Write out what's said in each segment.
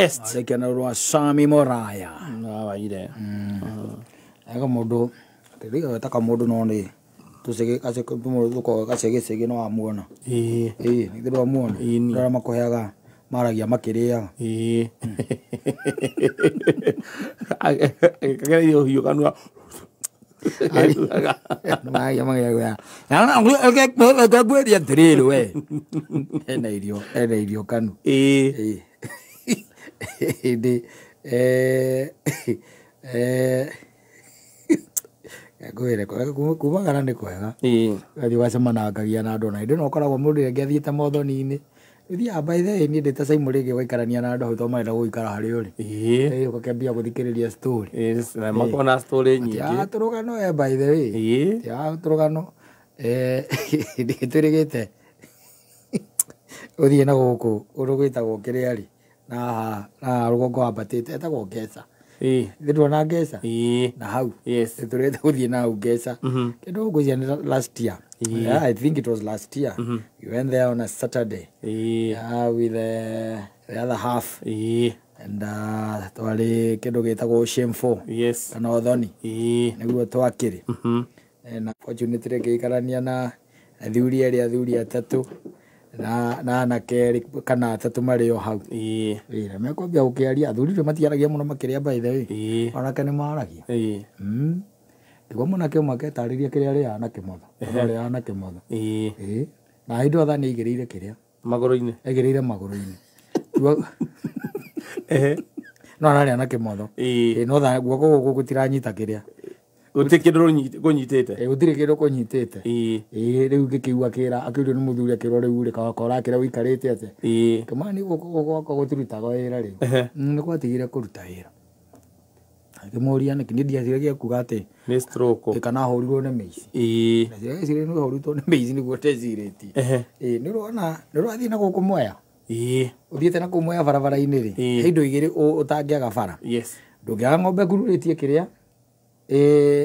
Arĩkia na rwa Sami Moraya. Nawaire. Ega mũndũ tĩthiga gwĩta kamũndũ no nĩ tũcege tũkoragwo gacegecege no wamuona. Ĩĩ. Ĩĩ nĩ ndwamuona. Ĩni. Arĩa makũheaga maragia makĩrĩaga. Ĩĩ. Agĩkageria ũhiũ kanua. Maragia magĩrĩaga. Na ngwĩria atĩrĩrĩ we. Hena irio kanu. Ĩĩ. Ĩĩ. Hĩndĩ ngwĩre kumagara nĩ kwega. Ĩĩ. Ũgathiĩ ũgacemanangagia na andũ na hĩndĩ ĩno ũkoragwo mũndũ rĩngĩ athiĩte mothoni-inĩ. Ũthiaga by the way niĩ ndĩ ta Simon rĩngĩ ũgaikarania na andũ hau tondũ marenda gũikara harĩa ũrĩ. Ĩĩ. Ĩĩ ũgakĩambia gũthikĩrĩria story. Ĩĩ, na makoragwo na story nyingĩ. Ti tũrũgano by the way. Ĩĩ. Ti tũrũgano. Twĩrĩgĩte ũthiĩ na gũkũ ũndũ gwĩtagwo kĩrĩa rĩ na haha na rũgongo wambatĩte etagwo Ngeca. Ĩĩ. Nĩ ndwona Ngeca? Ĩĩ. Na hau. Yes. Tũrĩgĩte gũthiĩ na hau Ngeca. Kĩndũ ngwĩciria nĩ last year. Ĩĩ. Yeah, I think it was last year. We went there on a Saturday. Ĩĩ. Yeah, with the other half. Ĩĩ. And twarĩ kĩndũ gĩtagwo shameful Yes. kana ũthoni Ĩĩ. nĩguo twakĩrĩ. Na fortunately ngĩikarania na athuri erĩ athuri atatũ na anake erĩ kana atatũ marĩ o hau. Ĩĩ. Ĩĩ, na mekwambia gũkĩaria athuri rĩu matiaragia mũno makĩrĩa by the way. Ĩĩ. Anake nĩ maragia. Ĩĩ. Nĩguo mwanake ũmwe aketarĩria kĩrĩa arĩaga na kĩmotho. Tondũ arĩaga na kĩmotho. Ĩĩ. Ĩĩ. Na hĩndĩ ĩyo thani aigĩrĩire kĩrĩa Magũrũ-inĩ. aigĩrĩire magũrũ-inĩ. Ehe. No ararĩa na kĩmotho. Ĩĩ. Ĩĩ, no guoko gũkũ gũtiranyita kĩrĩa. Gũtirĩ kĩndũ kũnyitĩte. Ĩĩ, gũtirĩ kĩndũ kũnyitĩte. Ĩĩ. Ĩĩ, rĩu ngĩkĩigua akĩra akĩũrio nĩ mũthuri akĩrwo rĩu rĩ kawaka ũrakĩra ũikarĩte atĩa. Ĩĩ. Kĩmani guoko gũkũ gwakwa gũtirutaga wĩra rĩu. Nĩ gwatigire kũruta wĩra. Akĩmũria nĩkĩ niĩ ndiaciragia kuga atĩ Nĩ stroke. kana ahũrirwo nĩ mĩici. Ĩĩ. Ndaciragia nĩ ũhũrĩtwo nĩ mĩici nĩguo ndecirĩtie. Ĩĩ, nĩ ũrona nĩ ũrathiĩ na gũkũ Mwea. Ĩĩ. Ũthiĩte na kũu Mwea barabara-inĩ rĩ. Ĩĩ. He indo igĩrĩ ũtangĩaga bara. Yes. Ndũngĩaga ng'ombe ĩkururĩtie kĩrĩa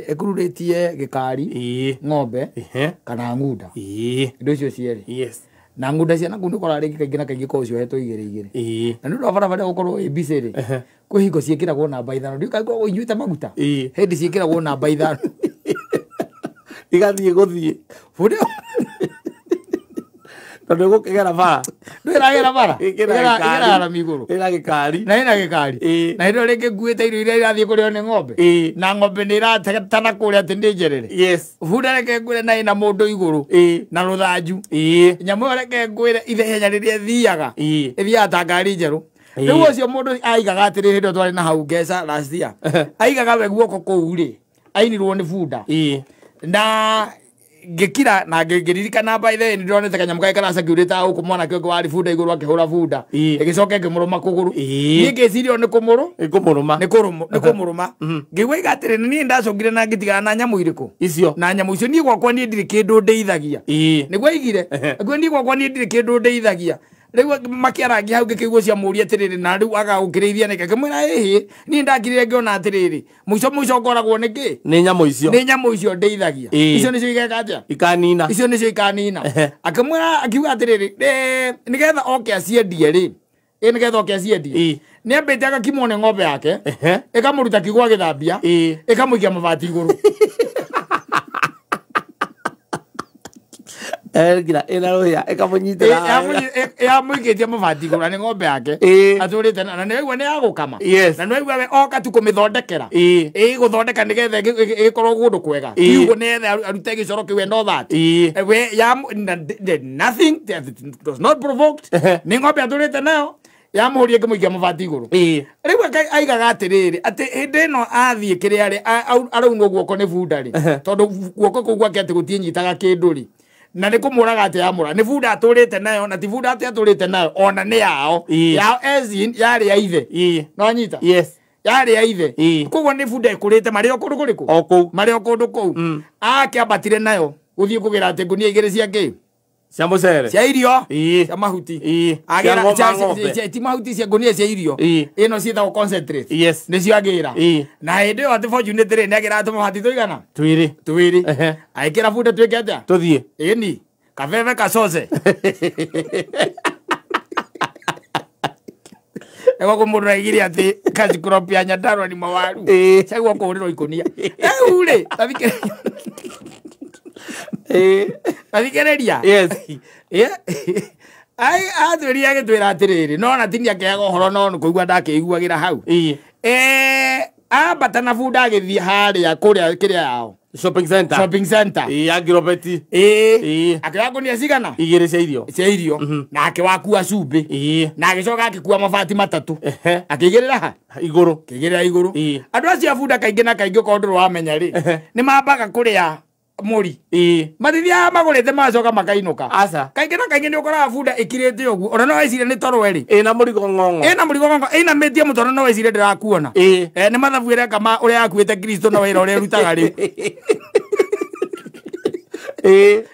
ĩkururĩtie gĩkari Ĩĩ. ng'ombe Ehe. kana ng'unda. Ĩĩ. Indo icio cierĩ. Yes. Na ng'unda cia nakũu nĩ ũkoraga rĩngĩ kaingĩ na kaingĩ koragwo ciohetwo igĩrĩ igĩrĩ. Ĩĩ. Na nĩ ũndũ wa barabara gũkorwo ĩ busy rĩ, kwĩ hingo ciĩkĩragwo namba ithano. Ndiũĩ kana ikoragwo inyuĩte maguta. Ĩĩ. Hĩndĩ ciĩkĩragwo namba ithano. Igathiĩ gũthiĩ. Bũrĩ Tondũ ĩgũkĩgera bara. ndwĩragera bara. Ĩkĩra gĩkari. Ĩkĩraga migũrũ. Ĩna gĩkari. Na ĩna gĩkari. Ĩĩ. Na hĩndĩ ĩyo rĩngĩ nguĩte irio iria irathiĩ kũrĩo nĩ ng'ombe. Ĩĩ. Na ng'ombe nĩ ĩratetana kũrĩa atĩ nĩ njerere. Yes. Bunda reke ngwĩre na ĩna mũndũ igũrũ. Ĩĩ. Na rũthanju. Ĩĩ. Nyamũ ĩyo reke ngwĩre ihenya rĩrĩa ĩthiaga. Ĩĩ. Ĩthiaga ta ngari njerũ. Ĩĩ. Rĩu ũcio mũndũ aigaga atĩrĩ hĩndĩ ĩyo twarĩ na hau Ngeca last year. Aigaga we guoko kũu rĩ ainirwo nĩ bunda. Ĩĩ. Na ngĩkira na ngĩririkana by the way nĩ ndĩronete kanyamũ karĩa karacangĩurĩte gũkũ mwanake ũngĩ warĩ bunda igũrũ akĩhũra bunda. Ĩĩ. Ĩgĩcoka ĩkĩmũrũma kũgũrũ. Ĩĩ. Niĩ ngĩciria o nĩ kũmũrũ Ĩkũmũrũma. nĩ kũmũrũma. Ngĩigua iga atĩrĩ nĩ niĩ ndacũngire na ngĩtigana na nyamũ irĩkũ. Icio. Na nyamũ icio niĩ gwakwa niĩ ndirĩ kĩndũ ndeithagia. Ĩĩ. Nĩguo aigire. Nĩguo niĩ gwakwa niĩ ndirĩ kĩndũ ndeithagia. Rĩu makĩarangia hau ngĩkĩigua ciamũria atĩrĩrĩ na rĩu agagũkĩrĩithia nĩkĩ. Ngĩmwĩra ĩhĩ niĩ ndakirire ngĩona atĩrĩrĩ mũico mũico ngoragwo nĩkĩ. Nĩ nyamũ icio. Nĩ nyamũ icio ndeithagia. Ĩĩ. Icio nĩcio igeka atĩa? Ikanina. Icio nĩcio ikanina. Akĩmwĩra akiuga atĩrĩrĩ nĩgetha oke aciendie rĩ. Ĩ nĩgetha oke aciendie. Ĩĩ. Nĩambĩte agakimwo nĩ ng'ombe yake. Ehe. Ĩkamũruta kiugũ agĩthambia. Ĩĩ. Ĩkamũikia mabati igũrũ. Ngira ĩna rũhĩa ĩkamũnyitĩra. Yamũikĩtie mabati igũrũ na nĩ ng'ombe yake. Ĩĩ. Atũrĩte na nĩ waigua nĩ ya gũkama. Yes. Na nĩ waigua we oka tu kũmĩthondekera. Ĩĩ. Ĩĩ gũthondeka nĩgetha ĩgĩkorwo kũndũ kwega. Ĩĩ. Kiugũ nĩgetha arute gĩcoro kĩu and all that. Ĩĩ. We ya nothing it was not provoked. Nĩ ng'ombe atũrĩte nayo yamũhũria ĩkĩmũikia mabati igũrũ. Ĩĩ. Rĩu aigaga atĩrĩrĩ atĩ hĩndĩ ĩno athiĩ kĩrĩa rĩ araunwo guoko nĩ bunda rĩ tondũ guoko kũu gwake atĩ gũtinyitaga kĩndũ rĩ na nĩ kũmũraga atĩ yamũra nĩ bunda atũrĩte nayo na ti bunda atĩ atũrĩte nayo ona nĩ yao. Ĩĩ. Yao as in yarĩ ya ithe. Ĩĩ. No anyita? Yes. Yarĩ ya ithe. Ĩĩ. Koguo nĩ bunda ĩkũrĩte marĩ o kũndũ kũrĩkũ? O kũu. Marĩ o kũndũ kũu. Akĩambatire nayo gũthiĩ kũgĩra atĩ ngunia igĩrĩ cia kĩ? Cia mũcere. Cia irio. Ĩĩ. Cia mahuti. Ĩĩ. Agĩra Cia ng'ombe. ti mahuti cia ngunia cia irio. Ĩĩ. Ĩno ciĩtagwo concentrate. Yes. Nĩcio agĩra. Ĩĩ. Na hĩndĩ ĩyo atĩ fortunately rĩ nĩ agĩra tũmabati tũigana? Twĩrĩ. Twĩrĩ. Ehe. Agĩkĩra bunda twĩke atĩa? Tũthiĩ. Ĩni. Kabebe kacoce. Ego mundu aigire ati cash crop ya Nyandarua ni mawaru. Cagwo kũhũrĩrwo ikũnia. Rĩu rĩ, tathikĩrĩria. Tathikĩrĩria. Yes. Ai atwĩrire agĩtwĩra atĩrĩrĩ, no ona tini akĩaga ũhoro no nĩ kũigua ndakĩiguagĩra hau. Ambata na bunda agĩthiĩ harĩa kũrĩa kĩrĩa yao. Shopping center. Shopping center. Ya Ngirobeti. Akĩoya ngũnia cigana? Igĩrĩ cia irio. Cia irio. Na akĩwakua cumbĩ. Na agĩcoka akĩkua mabati matatũ. Akĩigĩrĩra ha? Igũrũ. Akĩigĩrĩra igũrũ. Andũ acio a bunda kaingĩ na kaingĩ okorwo ndũrĩ wamenya rĩ, nĩ mambaga kũrĩa mũri. Matithiaga magũrĩte magacoka makainũka. Aca. Kaingĩ na kaingĩ nĩ ũkoraga bunda ĩkirĩte ũguo. Ona no wĩcirie nĩ toro ĩrĩ. Ĩna mũrigo ng'ong'o. Ĩna mũrigo ng'ong'o. Ĩinamĩtie mũtwe ona no wĩcirie ndĩrakuona. Nĩ mathabu ĩreka ma ũrĩa yakuĩte Kristo na wĩra ũrĩa ĩrutaga rĩu.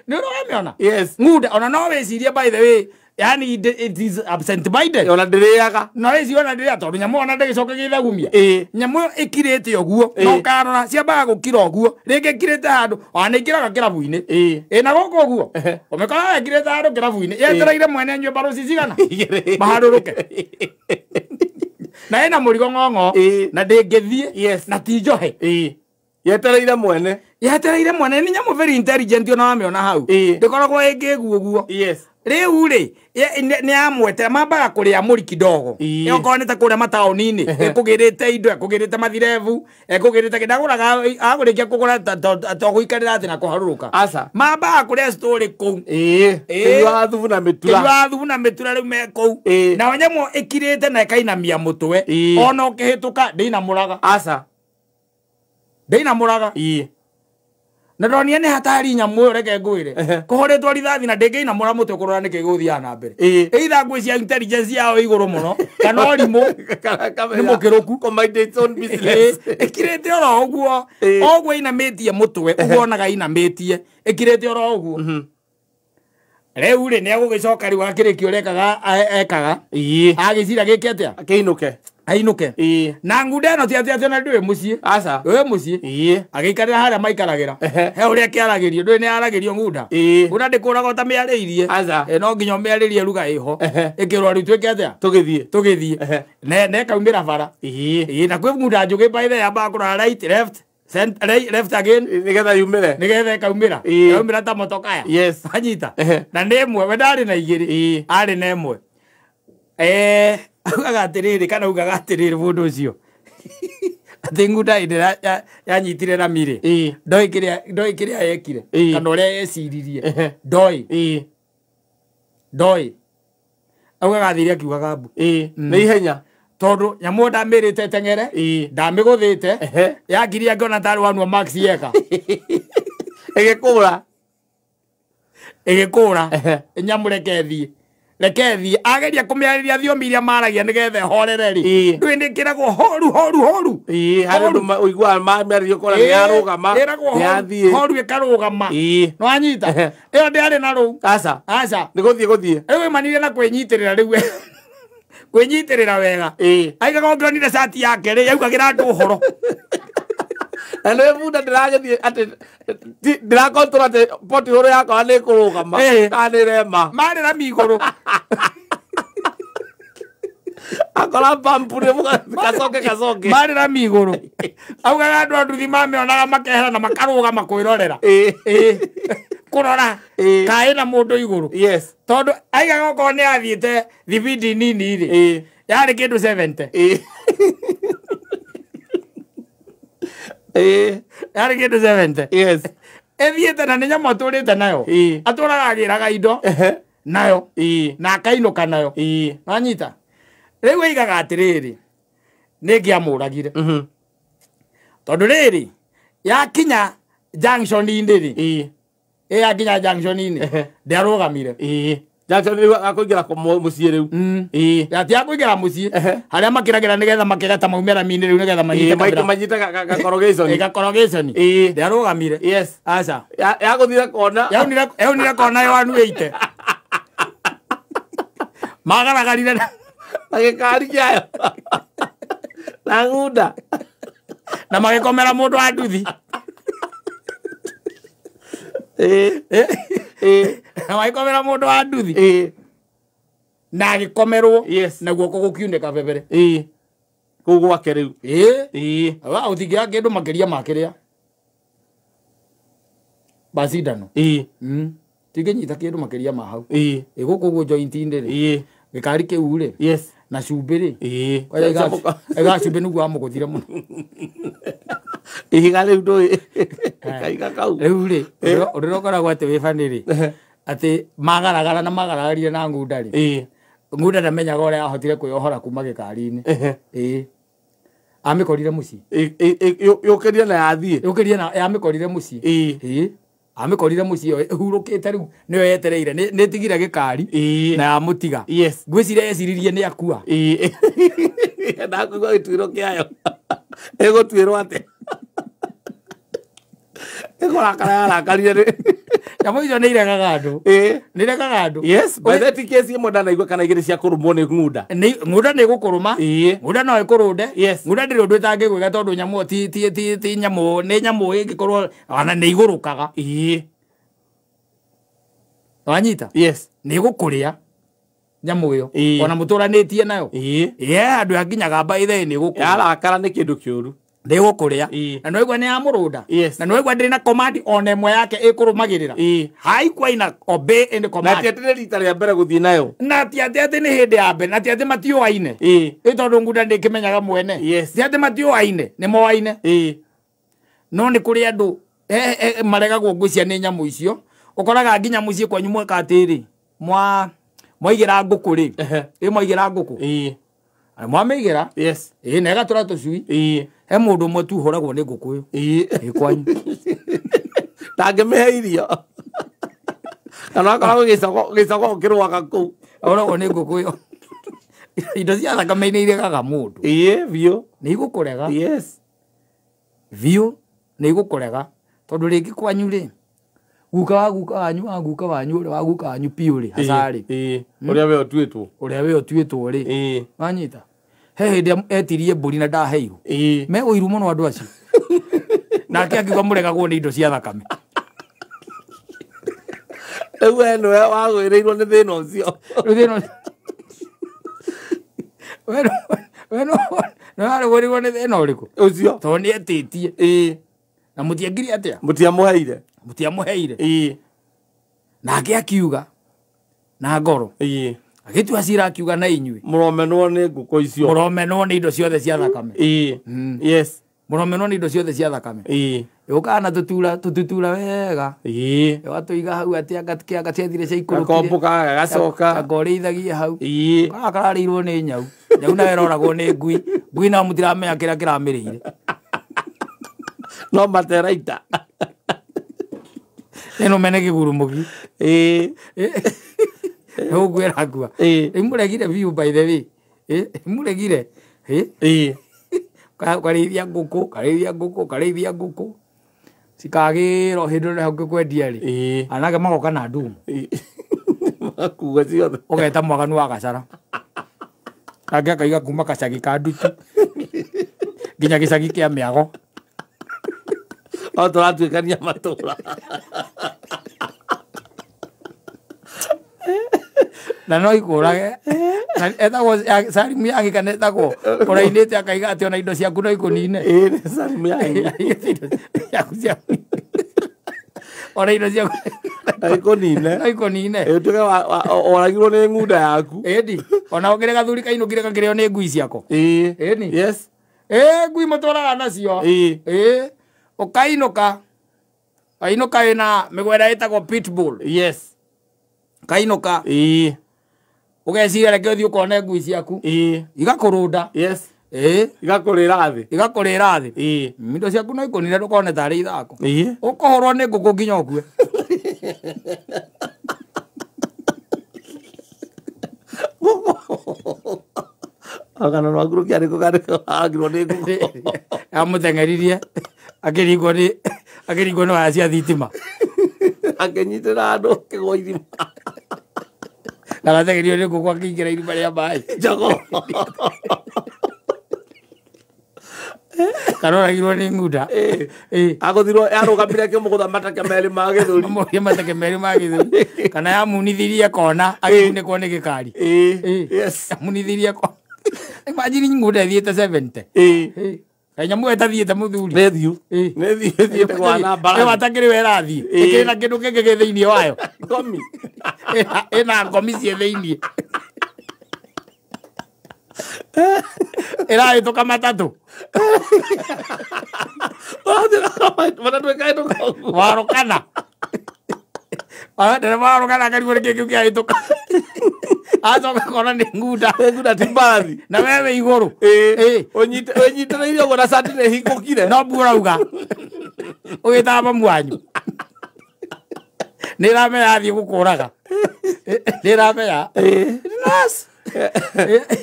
Nĩ ũramĩona? Yes. Ng'unda ona no wĩcirie by the way, yani it is absent minded. Ona ndĩrĩaga. No wĩcirie ona ndĩrĩaga tondũ nyamũ ona ndĩgĩcoka gĩthagumia. Nyamũ ĩyo ĩkirĩte ũguo, no ũkarora ciambaga gũkira ũguo, rĩngĩ ĩkirĩte handũ, ona nĩ ĩkiraga kĩrabu-inĩ. Na gũkũ ũguo, ũmĩkoraga ĩkirĩte handũ kĩrabu-inĩ, yetereire mwene anyue mbaroci cigana? Maharũrũke. Na ĩna mũrigo ng'ong'o, na ndĩngĩthiĩ, na ti njohe. Yetereire mwene. Yetereire mwene, nĩ nyamũ very intelligent ona wamĩona hau. Ndĩkoragwo ĩngĩgua ũguo. Yes. Rĩu rĩ, nĩ amwetera mambaga kũrĩa mũri kidogo. Okorwo nĩ ta kũrĩa mataũni-inĩ, ĩkũgĩrĩte indo, ĩkũgĩrĩte mathirebu, ĩkũgĩrĩte kĩ, ndagũraga, agũrĩkia kũgũra to gũikarĩra atĩ na kũharũrũka. Aca. Mambaga kũrĩa story kũu. Kĩnyuaga thubu na mĩtura. Kĩnyuaga thubu na mĩtura rĩu me kũu. Nayo nyamũ ĩkirĩte na ĩkainamia mũtwe. Ona ũkĩhĩtũka ndĩinamũraga. Aca. Ndĩinamũraga. Na ndonire nĩ hatari nyamũ ĩyo reke ngwĩre. Kũhũrĩtwo rithathi na ndĩngĩinamũra mũtwe kũrora nĩkĩ gĩgũthiaga na mbere. Either ngwĩciria intelligence yao ĩ igũrũ mũno kana ũrimũ nĩ mũkĩrũku. Combined its own business. Ĩkirĩte oro ũguo, ũguo inamĩtie mũtwe, ũguo onaga inamĩtie, ĩkirĩte oro ũguo. Rĩu rĩ, nĩ egũgĩcoka rĩu akĩrĩkia ũrĩa ekaga. Agĩcira gĩke atĩa? Akĩinũke. Ainũke. Na ngunda ĩno ti atĩ atĩ ona ndũĩ mũciĩ. Aca. Ndũĩ mũciĩ. Agĩikarĩra harĩa maikaragĩra. He ũrĩa kĩaragĩrio, ndũĩ nĩ aragĩrio ngunda. Ngunda ndĩkũraga ũtamĩarĩirie. Aca. No nginya ũmĩarĩrie ruga ĩho. Ĩkĩrwo rĩu twĩke atĩa? Tũgĩthiĩ. Tũgĩthiĩ. Na ĩkaumĩra bara. Na kwĩ ngunda njũgĩ by the way yambaga kũrora right, left, cent, right, left again. Nĩgetha yumĩre. Nĩgetha ĩkaumĩra. Ĩkaumĩra ta motokaya. Yes. Anyita. Na nĩ ĩmwe, we ndarĩ na igĩrĩ. Arĩ na ĩmwe. Augaga atĩrĩrĩ kana augaga atĩrĩrĩ mũndũ ũcio. Atĩ ngunda ĩrĩa yanyitire rami rĩ, ndoĩ kĩrĩa yekire, kana ũrĩa yeciririe. Ndoĩ. Ndoĩ. Augaga athire akiugaga mbu. Nĩ ihenya. Tondũ nyamũ ndamĩrĩte teng'ere, ndamĩgũthĩte, yangiria ngĩona tarĩ wanua max yeka. Ĩgĩkũra. Ĩgĩkũra. Nyamũ reke ĩthiĩ. Reke ĩthiĩ. Ageria kũmĩarĩria thiomi iria maragia nĩgetha ĩhorere rĩ. Ndũĩ nĩ ĩkĩragwo horu horu horu. Harĩ ũndũ ũiguaga mĩario ũkona nĩ yarũgama, Ĩragwo nĩ yathiĩ. horu ĩkarũgama. Nĩ wanyita? Ĩyo ndĩarĩ na rũu. Aca. Aca. Nĩ gũthiĩ gũthiĩ. Rĩu ĩmanire na kwĩnyitĩrĩra rĩu. Kwĩnyitĩrĩra wega. Aigaga ũngĩonire cati yake rĩ, yaugagĩra andũ ũhoro. Na nĩ bunda ndĩragĩthiĩ atĩ ndĩrakontrol atĩ pothole yakwa nĩ ĩkũrũgama, kana nĩ ĩrema. Marĩ rami igũrũ. Akora bump nĩ kacoke kacoke. Marĩ rami igũrũ. Augaga andũ a nduthi mamĩonaga makehera na makarũgama kwĩrorera. Kũrora kaĩ na mũndũ igũrũ. Yes. Tondũ aigaga okorwo nĩ athiĩte thibindi nini rĩ, yarĩ kĩndũ 70. Yarĩ kĩndũ 70. Yes. Ĩthiĩte na nĩ nyamũ atũrĩte nayo. Atũraga agĩraga indo nayo. Na akainũka nayo. Wanyita? Rĩu aigaga atĩrĩrĩ, nĩ ngĩamũragire. Tondũ rĩrĩ, yakinya junction-inĩ rĩ, yakinya junction-inĩ, ndĩarũgamire. Junction rĩu akũingĩra mũciĩ rĩu. Ati akũingĩra mũciĩ, harĩa makĩragĩra nĩgetha makĩgata maume rami-inĩ rĩu nĩgetha manyite kabira. Manyite gakorogation. Gakorogation. Ndĩarũgamire. Yes. Aca. Yagũthire kona. Yaunire kona ya 180. Magaragarire na gĩkari kĩayo. Na ngunda. Na magĩkomera mũndũ wa nduthi. Na magĩkomera mũndũ wa nduthi. Na agĩkomerwo. Yes. Na guoko gũkiunĩka bebere. Ĩĩ. Kũu gwake rĩu. Ĩĩ. Ĩĩ. Wa ũtingĩaga kĩndũ makĩria ma kĩrĩa. Bacindano. Ĩĩ. Tingĩnyita kĩndũ makĩria ma hau. Ĩĩ. Ĩ gũkũ ũguo joint-inĩ rĩ. Ĩĩ. Gĩkari kĩu rĩ. Yes. Na cumbĩ rĩ. Ĩĩ. Ega cumbĩ nĩguo wamũgũthire mũno. Ihiga rĩu ndũĩ. Kaiga kau. Rĩu rĩ, ũrĩa ũkoragwo atĩ wĩ bani rĩ. Atĩ magaragara na magaragarie na ngunda rĩ. Ĩĩ. Ngunda ndamenyaga ũrĩa ahotire kwĩyohora kuma gĩkari-inĩ. Ĩĩ. Amĩkorire mũciĩ. Yũkĩrie na yathiĩ. Yũkĩrie na yamĩkorire mũciĩ. Ĩĩ. Ĩĩ. Amĩkorire mũciĩ ĩhurũkĩte rĩu nĩyo yetereire nĩ ĩtigire gĩkari. Ĩĩ. Na yamũtiga. Yes. Ngwĩciria yeciririe nĩ akua. Ĩĩ. Ndakũigua gĩtuĩro kĩayo. Ĩgũtuĩrwo atĩa? Ĩkũrakara yarakarire rĩ. Nyamũ icio nĩ iregaga andũ. Ĩĩ. Nĩ iregaga andũ. Yes, by the kesi ĩmwe ndanaigua kana igĩrĩ cia kũrũmwo nĩ ng'unda. Ng'unda nĩ ĩgũkũrũma. Ĩĩ. Ng'unda no ĩkũrũnde. Yes. Ng'unda ndĩrĩ ũndũ ĩtangĩgwĩka tondũ nyamũ ti nyamũ, nĩ nyamũ ĩngĩkorwo ona nĩ igũrũkaga. Ĩĩ. Wanyita? Yes. Nĩ ĩgũkũrĩa nyamũ ĩyo. Ĩĩ. Ona mũtũranĩtie nayo. Ĩĩ. Ĩĩ, andũ akinyaga mba ithe nĩ ĩgũkũrĩa. Yarakara nĩ kĩndũ kĩũru. Nĩ ĩgũkũrĩa. Ĩĩ. Na nĩwaigua nĩ yamũrũnda. Yes. Na nĩwaigua ndĩrĩ na command ona ĩmwe yake ĩkũrũmagĩrĩra. Ĩĩ. Haikuwa ina obey any command. Na ti atĩ nĩ rita rĩa mbere gũthiĩ nayo. Na ti atĩ atĩ nĩ hĩndĩ ya mbere, na ti atĩ matiũaine. Ĩĩ. Ĩ tondũ ngunda ndĩkĩmenyaga mwene. Yes. Ti atĩ matiũaine, nĩ moaine. Ĩĩ. No nĩ kũrĩ andũ maregagwo ngwĩcia nĩ nyamũ icio. Ũkoraga nginya mũciĩ kwanyu mweka atĩrĩ, mwaigĩra ngũkũ rĩ. Ĩ mwaigĩra ngũkũ. Ĩĩ. Mwamĩigĩra. Yes. Ĩ na ĩgatũra tũcui. Ĩĩ. He mũndũ ũmwe tu ũhũragwo nĩ ngũkũ ĩyo. Ĩĩ. Ĩ kwanyu. Ndangĩmĩhe irio. Kana akoragwo gĩcogoo kĩrũaga kũu. Ahũragwo nĩ ngũkũ ĩyo. Indo cia thakame nĩ iregaga mũndũ. Ĩĩ, biũ. Nĩ igũkũrega. Yes. Biũ nĩ igũkũrega. Tondũ rĩngĩ kwanyu rĩ, guka wa guka wanyu wa guka wanyu ũrĩa wa guka wanyu piũ rĩ, hacarĩ. Ĩĩ. Ũrĩa we ũtuĩtwo. Ũrĩa we ũtuĩtwo rĩ. Ĩĩ. Wanyita? He hĩndĩ etirie mbũri na ndaheirwo. Ĩĩ. Me ũiru mũno andũ acio. Nake akiuga mũregagwo nĩ indo cia thakame. Rĩu we nĩwe wagwĩrĩirwo nĩ thĩna ũcio. Rĩu thĩna ũcio. We nĩwe warĩgwĩrĩirwo nĩ thĩna ũrĩkũ? Ũcio. Tondũ nĩ etĩtie. Ĩĩ. Na mũtiangire atĩa? Mũtiamũheire. Mũtiamũheire. Ĩĩ. Nake akiuga na ngoro. Ĩĩ. Agĩtua cira akiuga na inyuĩ. Mũromenwo nĩ ngũkũ icio. Mũromenwo nĩ indo ciothe cia thakame. Ĩĩ. Yes. Mũromenwo nĩ indo ciothe cia thakame. Ĩĩ. Yũkaga na tũtutura wega. Ĩĩ. Ĩgatũiga hau atĩ anga kĩanga ciathire ciaikũrũkire. Gakombũka gagacoka. Anga ũrĩithagie hau. Ĩĩ. Kaga kararĩirwo nĩ nyau. Nyau nayo ĩroragwo nĩ ngui. Ngui nayo mũtiramenya kĩrĩa kĩramĩrĩire. No materaita. Ĩno mene kĩgurumũki. Ĩĩ. Nĩgũkuĩra ngua. Ĩĩ. Ĩmũregire biũ by the way. Ĩmũregire. Ĩĩ. Karĩithia ngũkũ, karĩithia ngũkũ, karĩithia ngũkũ. Cikagĩrwo hĩndĩ ĩrĩa ũngĩkwendia rĩ. Ĩĩ. Anake magoka na ndumu. Magakuua ciothe. Ũgeta mwaganu wa gacara. Nake akaiga kuma gacagi ka ndutu nginya gĩcagi kĩa mĩago. O tũratuĩkania matũra. Na no ikũrage. Na etagwo Salimu ya Gĩka etagwo ũrainĩte akaiga atĩ ona indo ciaku no ikũnine. Ĩĩ, nĩ Salimu ya Gĩka. Ciaku cia ona indo ciaku No ikũnine. No ikũnine. Ĩ, ũtuĩke woragirwo nĩ ng'unda yaku. Ĩni, ona ũkĩrĩ gathuri kainũkire gakĩrĩo nĩ ngui ciako. Ĩĩ. Ĩni. Yes. Ĩĩ, ngui mũtũraga nacio. Ĩĩ. Ĩĩ. Ũkainũka. Kainũka wĩna mĩgwenda ĩtagwo pitbull. Yes. Kainũka. Ĩĩ. Ũgeciria reke ũthiĩ ũkone ngui ciaku. Ĩĩ. Igakũrũnda. Yes. Ĩĩ. Igakũrĩra thĩ. Igakũrĩra thĩ. Ĩĩ. Indo ciaku no ikũnine ndũkone tarĩ ithako. Ĩĩ. Ũkũhũrwo nĩ ngũkũ nginya ũkue. Agana rwaku rũkĩarĩ kũgarĩkagirwo nĩ ngũkũ. Amũteng'eririe akĩringwo nĩ waya cia thitima. Akĩnyitĩra andũ akĩgũa irima. Arateng'erio nĩ ngũkũ akĩingĩra irima rĩa maĩ. Jogoo. Karoragirwo nĩ ngunda. Agũthirwo yarũgamire akĩmũgũtha mateke merĩ ma gĩthũri. Amũrie mateke merĩ ma gĩthũri. Kana yamunithirie kona agĩkunĩkwo nĩ gĩkari. Yes. Yamunithirie kona. Imagine ngunda ĩthiĩte 70. Kaĩ nyamũ ĩyo ĩtathiĩte mũthuri. Nĩ thiu. Nĩ thiu ĩthiĩte kũhana mbarathi. Ĩyo atakĩrĩ we ĩrathiĩ. Ĩkĩrĩ na kĩndũ kĩngĩ gĩ thĩinĩ wayo. Ngomi. Ĩna ngomi ciĩ thĩinĩ. Ĩrahĩtũka matatũ. Matatũ ĩkahĩtũka ũguo. Warũkana. Ndereba warũkana akarigwo nĩkĩ kĩu kĩahĩtũka. Acoka akona nĩ ngunda. Nĩ ngunda ti mbarathi. Na we wĩ igũrũ. Ũnyitĩrĩire ũguo na cati nĩ ĩhingũkire. No mbu ũrauga. Ũgĩtaga mamu wanyu. Nĩ ĩramenya yathiĩ gũkũraga. Nĩ ĩramenya.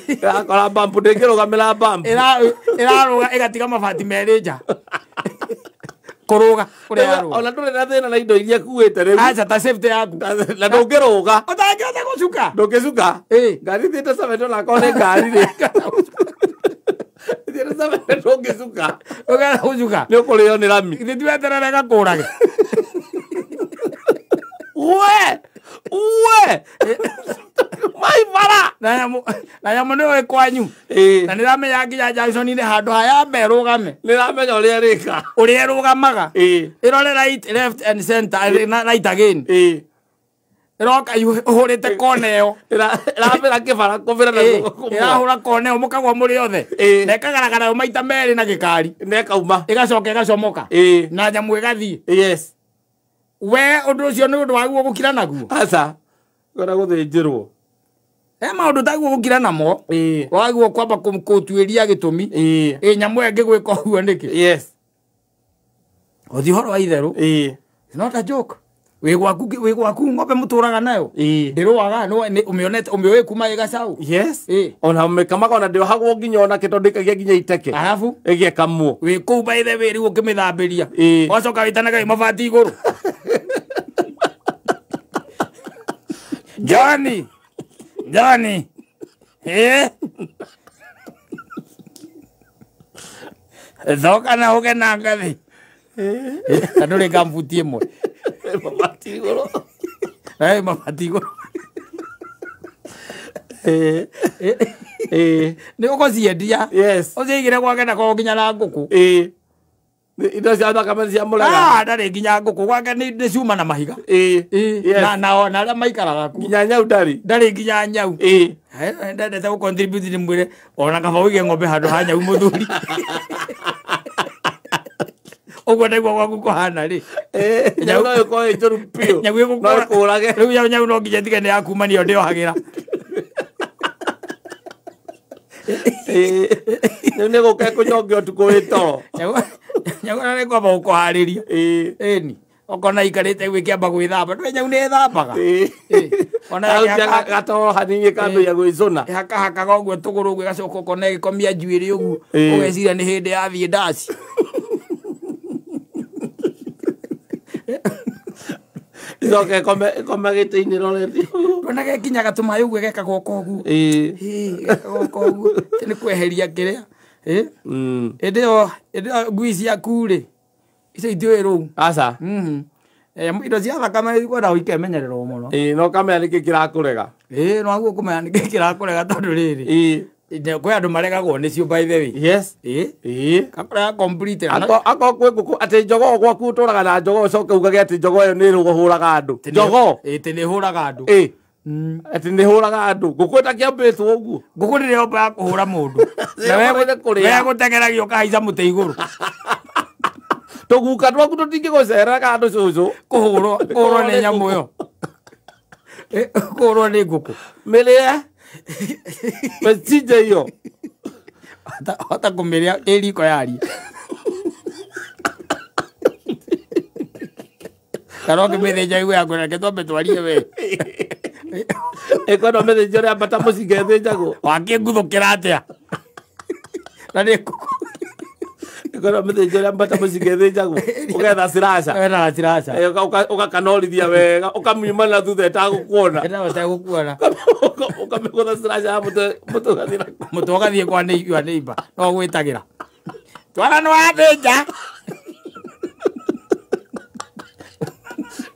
Ĩrakora bambu ndĩngĩrũgamĩra bambu. Ĩrarũga ĩgatiga mabati merĩ nja. Kũrũga kũrĩa yarũga. Ona ndũrĩ na thĩna na indo iria ĩkuĩte rĩu. Aca ta safety yaku. Na ndũngĩrũga. Ũtangĩhota gũcuka. Ndũngĩcuka. Ngari ĩthiĩte 70 ona akorwo nĩ ngari rĩ. Ĩthiĩte 70 ndũngĩcuka. Ndũngĩhota gũcuka. Nĩ ũkũrĩo nĩ rami. Githĩ ti weterere ĩgakũrage. We! We! Mai bara! Na nyamũ nĩ ũĩ kwanyu. Na nĩ ĩramenya nginya junction-inĩ handũ ha yambe ĩrũgame. Nĩ ĩramenya ũrĩa ĩrĩka. Ũrĩa ĩrũgamaga. Ĩrore right, left and center, right again. Ĩroka ĩhũrĩte kona ĩyo. Ĩrambĩra kĩbara kũbĩra na guoko kũmwe. Ĩrahũra kona ĩyo mũkagwa mũrĩ othe. Na ĩkagaragara yo maita merĩ na gĩkari. Na ĩkauma. Ĩgacoka ĩgacomoka. Na nyamũ ĩgathiĩ. Yes. We ũndũ ũcio nĩ ũndũ waguo gũkira naguo. Aca. Kwenda gũthĩnjĩrwo. He maũndũ taguo gũkira namo. Waguo kwamba kũtuĩria gĩtũmi. Nyamũ ĩyo ĩngĩgwĩka ũguo nĩkĩ? Yes. Ũthiĩ ũhoro wa itherũ. It's not a joke. Wĩ gwaku ng'ombe mũtũraga nayo. Ndĩrũaga ũmĩonete ũmĩũĩ kuma ĩ gacaũ. Yes. Ona ũmĩkamaga ona ndĩohagwo nginya ona kĩ tondũ ĩkagia nginya iteke. Arabu ĩgĩkamwo. Wĩ kũu by the way rĩu ũkĩmĩthambĩria. Wacoka wĩtanaga wĩ mabati igũrũ. Johnny. Johnny. Thoka na ũge na ngathĩ. Na ndũrĩ ngambuti ĩmwe. Mabati igũrũ. Mabati igũrũ. Nĩ ũgũciendia. Yes. Ũciigire gwake na korwo nginya na ngũkũ. Indo cia thakame cia mũrega. Ndarĩ nginya ngũkũ gwake nĩ cuma na mahiga. Na arĩa maikaraga kuo. Nginya nyau ndarĩ. Ndarĩ nginya nyau. Ndendete gũ contribute ndĩmwĩre ona kaba ũige ng'ombe handũ ha nyau mũthuri. Ũguo nĩguo gwaku kũhana rĩ. Nyau no ĩkorwo ĩ njũru biũ. Nyau ĩgũkũrage. Rĩu nyau no nginya ĩtige nĩ yakumanio ndĩohagĩra. Rĩu nĩ gũka ĩkũnyonge ũtukũ wĩ toro. Nyau ona nĩ kwamba gũkũharĩria. Ĩni. Okona ikarĩte ũguo ĩkĩamba gwĩthamba. Ndũĩ nyau nĩ ĩthambaga. Ona gatoro hanini ĩkambĩrĩria gwĩcũna. Ĩhakahakaga ũguo tũgũrũ ũguo ĩgacoka ũkona ĩgĩkomia njuĩrĩ ũguo. Ũgeciria nĩ hĩndĩ yathiĩ ndaci. Icoke ĩkome gĩtĩ-inĩ ĩrorete ũguo. Ndũona gekinyaga tũmaĩ ũguo gekaga o ũguo. Gekaga o ũguo. Nĩ kweheria kĩrĩa. Hĩndĩ ĩyo ngui ciaku rĩ, icio itiũĩ rũu. Aca. Indo cia thakame ikwenda ikemenyererwo mũno. No ũkamenya nĩkĩ kĩrakũrega. No waguo kũmenya nĩkĩ kĩrakũrega tondũ rĩrĩ. Kwĩ andũ maregagwo nĩcio by the way. Yes. Gakũrega complete. Akorwo kwĩ ngũkũ atĩ njogoo gwaku ũtũraga na njogoo ũcoke ugage atĩ njogoo ĩyo nĩ ĩhũraga andũ. Njogoo. Atĩ nĩ ĩhũraga andũ. Atĩ nĩ ĩhũraga andũ. Ngũkũ ĩtakĩambĩtwo ũguo. Ngũkũ ndĩrĩ yomba ya kũhũra mũndũ. We gũteng'eragio ũkahaica mũtĩ igũrũ. Tũguka twaku tũtingĩgũcerera andũ cũcũ. Kũhũrwo nĩ nyamũ ĩyo. Kũhũrwo nĩ ngũkũ. Mĩrĩe. Mĩcinje iyo. Hota kũmĩrĩa ĩ riko yaria. Kana ũngĩmĩthĩnja igue yaku reke twambe twarie we. Ĩkwenda ũmĩthĩnje ũrĩa mbata mũcinga ĩthĩnjagwo. Wakĩnguthũkĩra atĩa? Na nĩ ngũkũ. Ĩkwenda ũmĩthĩnje ũrĩa mbata mũcinga ĩthĩnjagwo. Ũgetha siraca. Ũgetha siraca. Ũgakanorithia wega, ũkamiuma na thutha ĩtagũkuona. Ĩtagũkuona. Ũkamĩgũtha siraca ya mũtwe ũgathiĩ na Mũtwe ũgathiĩ kwa neighbor no gwĩtagĩra. Twara nĩ wathĩnja.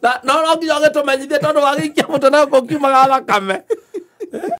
Na no no nginya ũgĩtũmenyithie tondũ wagĩikia mũtwe na gũkiumaga thakame.